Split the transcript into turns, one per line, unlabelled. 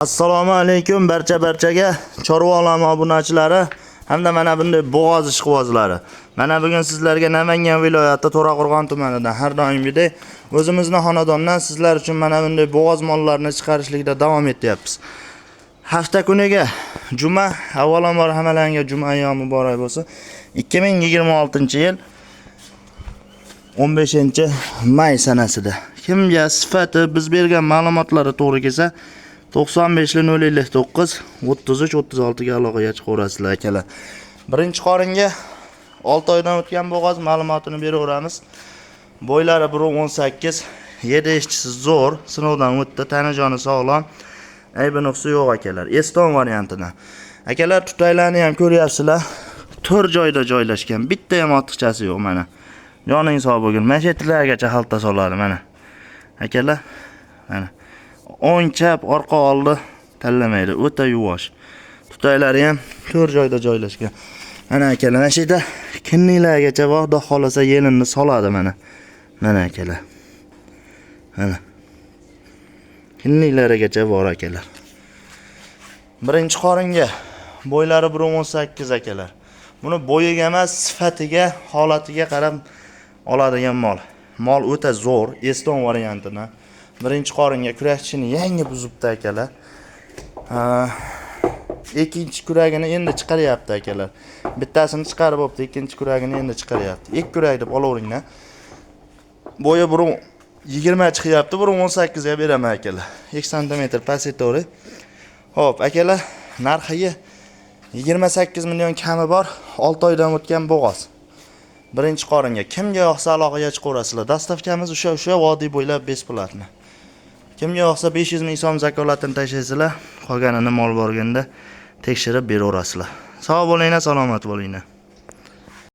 Assalomu alaykum barcha-barchaga chorva olami obunachilari hamda mana bunday bo'g'oz ishqibozlari. Mana bugun sizlarga Namangan viloyati To'raqo'rg'on tumanidan har doimgidek o'zimizni xonadondan sizlar uchun mana bunday bo'g'oz mollarini chiqarishlikda davom etyapmiz. Hafta kuniga juma, avvalambor hammalaringga juma ayyomi muborak bo'lsin. 2026-yil 15 may sanasida. Kimga sifati biz bergan ma'lumotlari to'g'ri kelsa, 95 059 33 36 ga aloqaga chiqaverasizlar, akalar. Birinchi qoringa 6 oydan o'tgan bo'g'oz ma'lumotini beraveramiz. Bo'ylari 1.18, yedi eshchisi zo'r, sinovdan o'tdi, tani joni sog'lom. Aybi nuqsi yo'q, akalar. Eston variantidan. Akalar, tutaylarni ham ko'ryapsizlar. To'rt joyda joylashgan. Bitta ham ortiqchasi yo'q mana. Joning sog' bo'lgin. Mana shu yerlargacha xalta soladi mana. Akalar, mana. O'ng chap, orqa oldi tanlamaydi. O'ta yuvosh. Tutaylari ham to'rt joyda joylashgan. Mana akalar, mana shu yerda kinniklargacha bor, xudo xolasa yelinni soladi mana. Mana akalar. Mana. Kinniklarigacha bor, akalar. Birinchi qoringa bo'ylari 1.18, akalar. Buni bo'yiga emas, sifatiga, holatiga qarab oladigan mol. Mol o'ta zo'r, Eston variantini. Birinchi qoringa kurakchini yangi buzibdi, akalar. Ha, ikkinchi kuragini endi chiqaryapti, akalar. Bittasini chiqarib bo'pti, ikkinchi kuragini endi chiqaryapti. Ikki kurak deb olaveringlar. Bo'yi 1.20 chiqyapti, 1.18 ga beraman, akalar. 2 sm past etaveray. Xo'p, akalar, narxiga 28 million kami bor, 6 oydan o'tgan bo'g'oz. Birinchi qoringa kimga yoqsa aloqaga chiqaverasizlar. Доставка miz o'sha vodiy bo'ylab бесплатно. Kimga yoqsa 500 ming so'm zakolatini tashlaysizlar, qolganini mol borganda tekshirib beraverasizlar. Sog' bo'linglar, salomat bo'linglar.